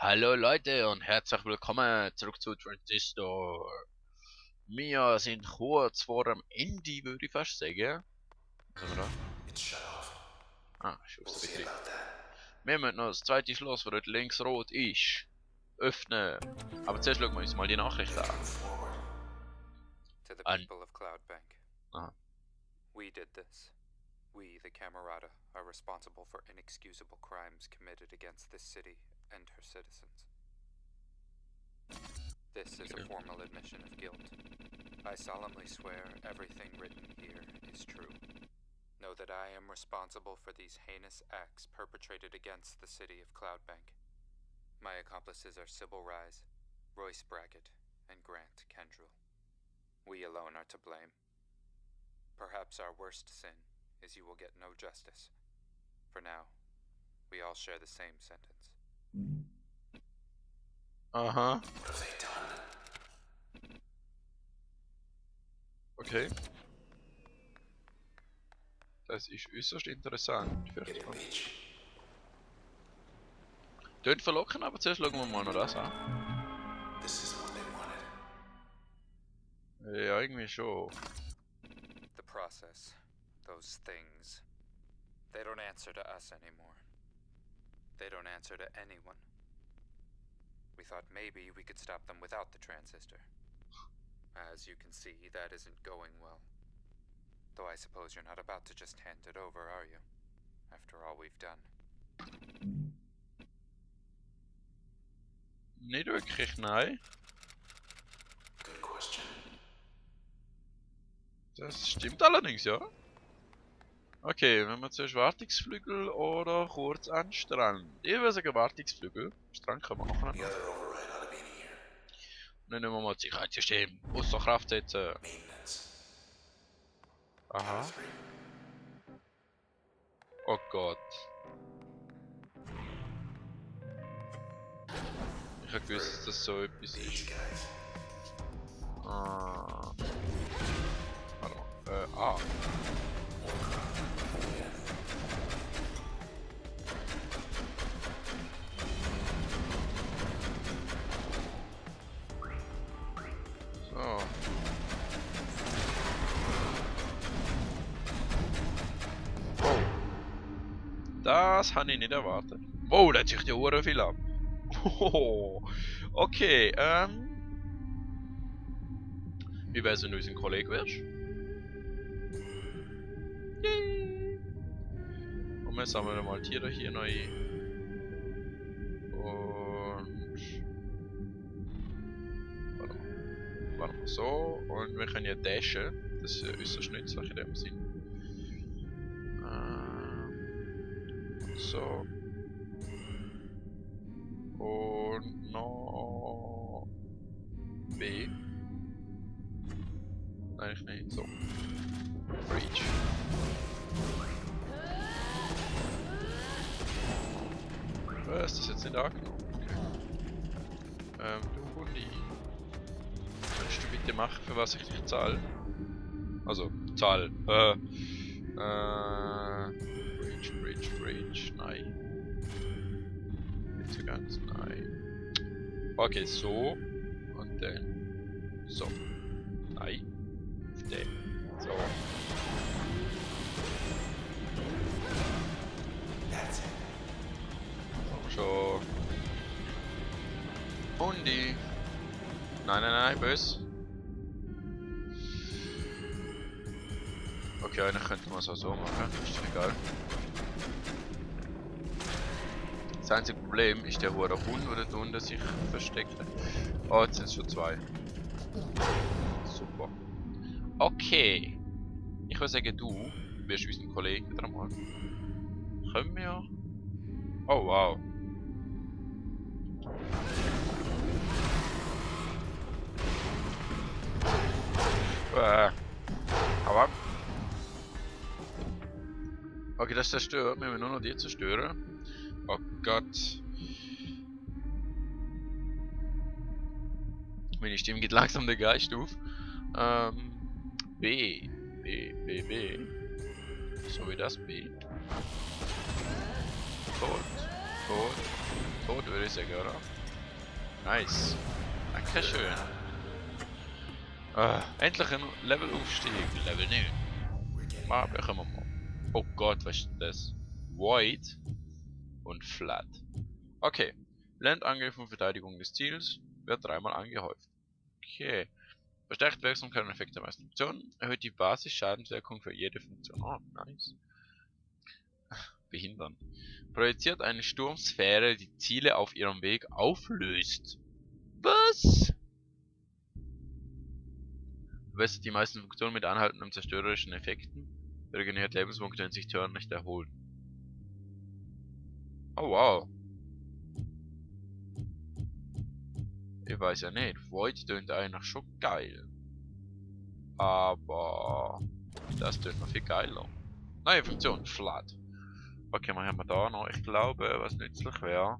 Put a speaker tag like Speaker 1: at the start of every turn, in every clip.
Speaker 1: Hallo Leute und herzlich willkommen zurück zu Transistor. Wir sind kurz vor dem Ende, würde ich fast sagen. Was haben wir da? Ich wusste richtig. Wir müssen noch das zweite Schloss, das dort links rot ist, öffnen. Aber zuerst schauen wir uns mal die Nachricht an.
Speaker 2: To the people of Cloudbank.
Speaker 1: Aha.
Speaker 2: We did this. We, the Camerata, are responsible for inexcusable crimes committed against this city and her citizens. This is a formal admission of guilt. I solemnly swear everything written here is true. Know that I am responsible for these heinous acts perpetrated against the city of Cloudbank. My accomplices are Sybil Rise, Royce Brackett, and Grant Kendrell. We alone are to blame. Perhaps our worst sin is you will get no justice. For now, we all share the same sentence.
Speaker 1: Aha.
Speaker 2: What have they done?
Speaker 1: Okay. Das ist äußerst interessant. Tönt verlockend, aber zuerst schauen wir mal noch das an. Ja, irgendwie schon.
Speaker 2: The process, those things, they don't answer to us anymore. They don't answer to anyone. We thought maybe we could stop them without the transistor. As you can see, that isn't going well. Though I suppose you're not about to just hand it over, are you? After all we've done.
Speaker 1: Nicht wirklich, nein.
Speaker 2: Good question.
Speaker 1: Das stimmt allerdings, ja. Okay, wenn wir zuerst Wartungsflügel oder kurz an den Strand. Ich würde sagen Wartungsflügel. Strand können wir nachher noch. Dann nehmen wir mal das Sicherheitssystem außer Kraft setzen. Aha. Oh Gott. Ich habe gewusst, dass das so etwas ist. Warte mal. So. Oh. Das habe ich nicht erwartet. Oh, da hat sich die Uhr viel ab. Okay, wie wär's, wenn du unser Kollege wärst? Yay. Und wir sammeln mal Tiere hier neu. Und warte mal so. Und wir können ja dashen. Das ist äußerst nützlich in dem Sinn. So. Und noch B. Eigentlich nicht. So. Reach. Was ist das jetzt nicht angenommen? Okay. Du Hundi. Kannst du bitte machen, für was ich dich zahle? Also, zahl. Reach. Nein. Nicht so ganz, nein. Okay, so. Und dann. So. Nein. Auf den. So. Schon. Hundi. Nein, böse. Okay, eigentlich könnte man es auch so machen. Ist doch egal. Das einzige Problem ist der hohe Hund, der da unten sich versteckt. Oh, jetzt sind es schon zwei. Super. Okay. Ich würde sagen, du wirst unseren Kollegen wieder mal. Können wir? Oh, wow. Aber. Okay, das zerstört. Wir müssen nur noch die zerstören. Oh Gott. Meine Stimme geht langsam der Geist auf. B. So wie das B. Tot würde ich sagen, oder? Nice. Dankeschön. Endlich ein Levelaufstieg. Level 9. Mal bekommen wir mal. Oh Gott, was ist das? Void und Flat. Okay. Landangriff und Verteidigung des Ziels wird dreimal angehäuft. Okay. Verstärkt Wirksamkeit und Effekt der meisten Funktionen. Erhöht die Basis-Schadenswirkung für jede Funktion. Oh, nice. Behindern. Projiziert eine Sturmsphäre, die Ziele auf ihrem Weg auflöst. Was? Verbessert die meisten Funktionen mit anhaltenden und zerstörerischen Effekten. Regeneriert Lebenspunkte, wenn sich Turn nicht erholen. Oh wow. Ich weiß ja nicht. Void tönt eigentlich schon geil. Aber das tönt noch viel geiler. Neue Funktion, Flat. Okay, was haben wir da noch? Ich glaube, was nützlich wäre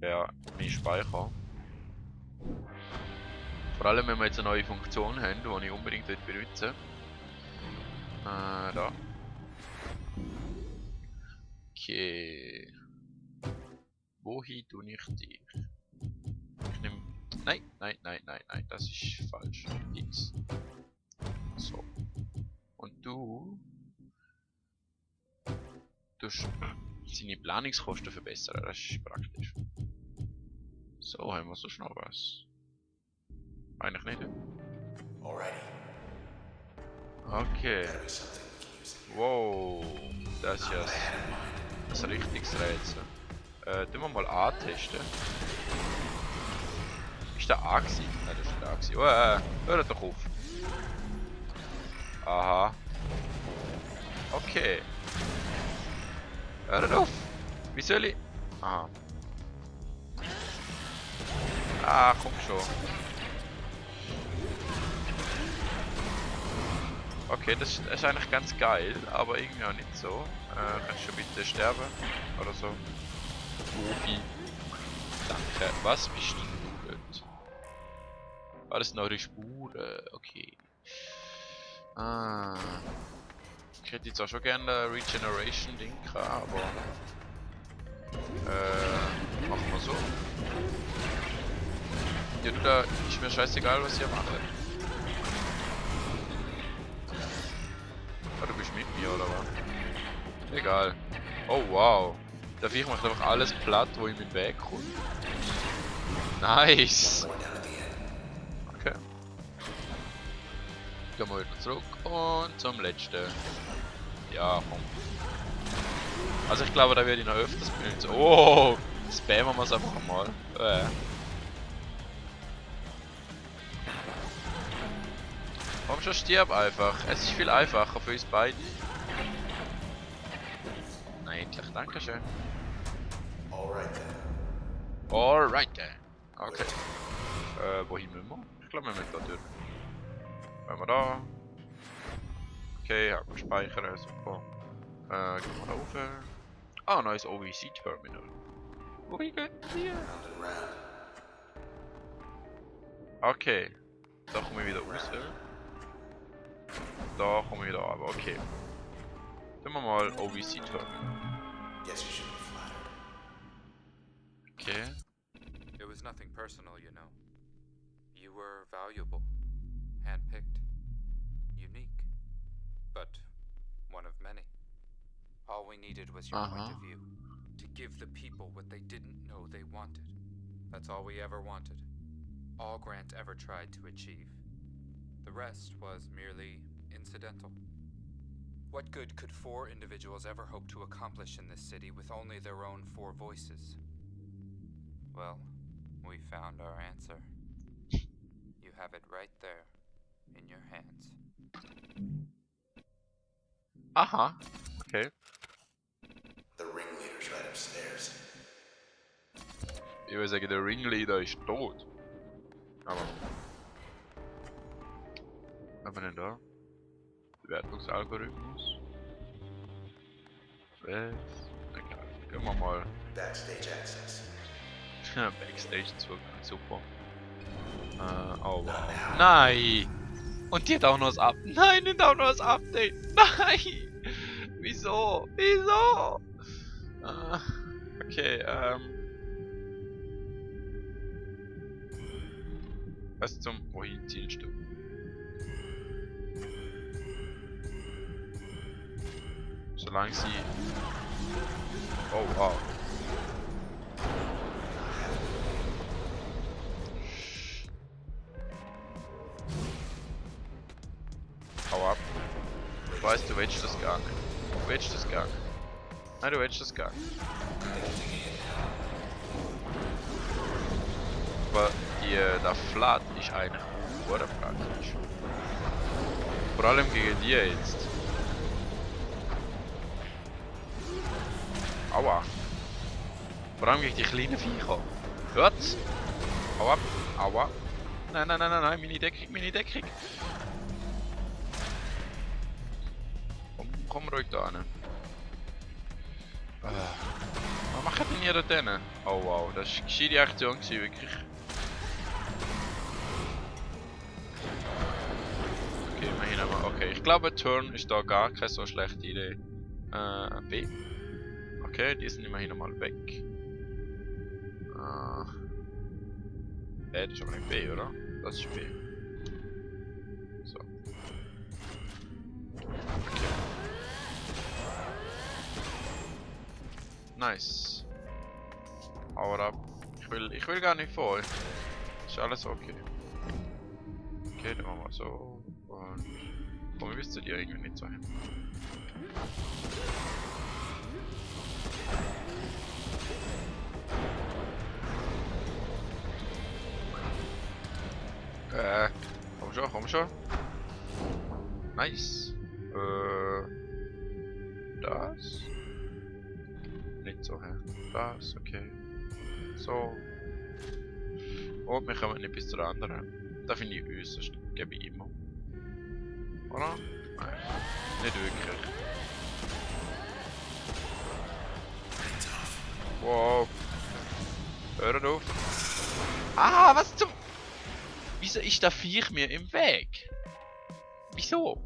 Speaker 1: mehr Speicher. Vor allem, wenn wir jetzt eine neue Funktion haben, die ich unbedingt benutzen. Da. Okay. Wohin tue ich dich? Ich nehme. Nein, das ist falsch. X. So. Und du. Seine Planungskosten verbessern, das ist praktisch. So, haben wir so schnell was. Eigentlich nicht. Okay. Wow, das ist ja ein richtiges Rätsel. Tun wir mal A testen. Ist der A gewesen? Nein, das ist nicht A gewesen. Oh, hör doch auf. Aha. Okay. Hör auf! Wie soll ich? Aha. Ah, komm schon. Okay, das ist eigentlich ganz geil, aber irgendwie auch nicht so. Kannst du bitte sterben? Oder so? Profi. Danke. Was bist du dort? Ah, das sind eure Spuren. Okay. Ah. Ich hätte jetzt auch schon gerne ein Regeneration-Ding gehabt, aber machen wir so. Ja, du, da ist mir scheißegal, was ihr macht. Ah, du bist mit mir, oder was? Egal. Oh, wow. Der Viech macht einfach alles platt, wo ihm in den Weg kommt. Nice. Okay. Gehen wir wieder zurück und zum letzten. Ja, komm. Also ich glaube, da werde ich noch öfters benutzen. Oh, spammen wir es einfach mal. Komm schon, stirb einfach. Es ist viel einfacher für uns beide. Na endlich, dankeschön. Alright then. Okay. Wohin müssen wir? Ich glaube, wir müssen da durch. Wenn wir da. Okay, haben wir speichern, super. Gehen wir da rauf. Ah, neues OVC-Terminal. Wohin gehen wir? Okay. Da kommen wir wieder raus. Da kommen wir wieder runter, okay. Nehmen wir mal OVC-Terminal. Okay.
Speaker 2: It was nothing personal, you know. You were valuable, handpicked, unique, but one of many. All we needed was your point of view, to give the people what they didn't know they wanted. That's all we ever wanted. All Grant ever tried to achieve. The rest was merely incidental. What good could 4 individuals ever hope to accomplish in this city with only their own 4 voices? Well, we found our answer. You have it right there, in your hands.
Speaker 1: Aha, okay.
Speaker 3: The ringleader's right upstairs.
Speaker 1: Ich würde sagen, der Ringleader ist tot. Aber. Was haben wir denn da? Bewertungsalgorithmus. Was? Egal. Gehen wir mal.
Speaker 3: Backstage access.
Speaker 1: Backstage zurück. Super. Oh wow. Nein! Und die hat auch noch das Update. Nein, die hat auch noch das Update. Nein! Wieso? Wieso? Okay, Was zum... Wohin zielst du? Solange sie... Oh wow. Hau ab. Ich weiß, du willst das gar nicht. Du willst das gar nicht. Nein, du willst das gar nicht. Aber der Flat ist eigentlich sehr praktisch. Vor allem gegen die jetzt. Aua. Vor allem gegen die kleinen Viecher. Hört's? Hau ab. Aua. Nein, nein, nein, nein, nein, meine Deckung, meine Deckung. Komm ruhig da hin. Was macht denn ihr da denn? Oh wow, das war eine gescheite Aktion gewesen, wirklich. Okay, immerhin einmal. Okay, ich glaube Turn ist da gar keine so schlechte Idee. B. Okay, die sind immerhin einmal weg. Das ist aber nicht B, oder? Das ist B. So. Okay. Nice. Hau ab. Ich will gar nicht vor. Ist alles okay. Okay, dann machen wir so. Und. Komm, wir wissen die irgendwie nicht so hin. Komm schon. Nice. Das. Nicht so, hä? Das, okay. So. Und wir kommen nicht bis zur anderen. Da finde ich äußerst, gebe ich immer. Oder? Nein. Nicht wirklich. Wow. Hört auf. Ah, was zum... Wieso ist der Viech mir im Weg? Wieso?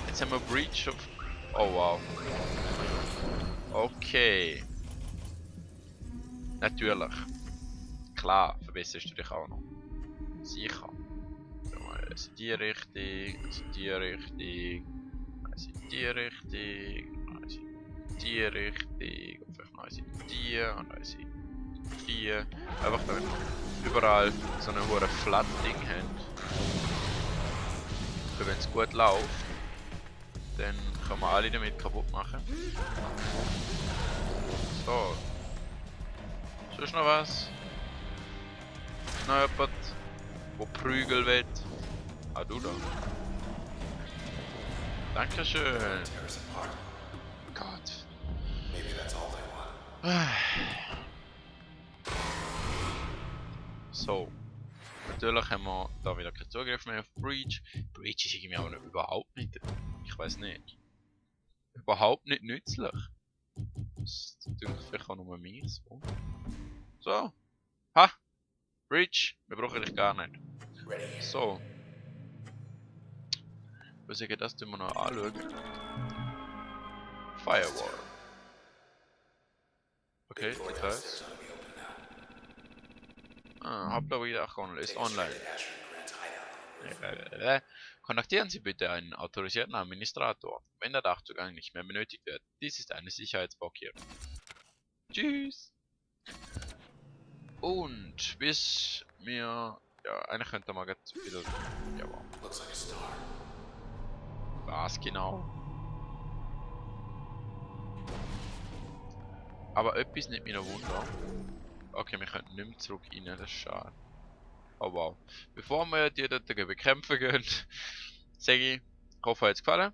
Speaker 1: Jetzt haben wir Breach of... Oh wow. Okay. Natürlich. Klar, verbesserst du dich auch noch. Sicher. Also in die Richtung, also in die Richtung, also in die Richtung, also in die Richtung, und vielleicht noch also in die, und also in die. Einfach damit wir überall so eine hohe Flat-Ding haben. Und wenn es gut läuft, dann kann man alle damit kaputt machen. So. Sonst noch was? Noch jemand, der Prügel will? Ah, du da. Dankeschön. Gott.
Speaker 3: Maybe that's all they want.
Speaker 1: So. Natürlich haben wir da wieder keinen Zugriff mehr auf Breach. Breach ist irgendwie auch noch überhaupt nicht. Ich weiß nicht. Überhaupt nicht nützlich. Das denke ich vielleicht auch nur mir so. So. Ha! Breach! Wir brauchen dich gar nicht. So. Was ich das tun wir noch anschauen. Firewall. Okay, das. Hauptlagerung ist online. Kontaktieren Sie bitte einen autorisierten Administrator, wenn der Dachzugang nicht mehr benötigt wird. Dies ist eine Sicherheitsblockierung. Tschüss! Und bis mir... Ja, eigentlich könnte man jetzt wieder... Ja, wow. Was genau? Aber etwas nimmt mich noch Wunder. Okay, wir können nicht mehr zurück rein, das ist schade. Oh wow. Bevor wir die dort bekämpfen gehen, sage ich, ich hoffe, es hat gefallen.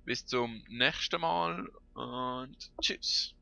Speaker 1: Bis zum nächsten Mal und tschüss.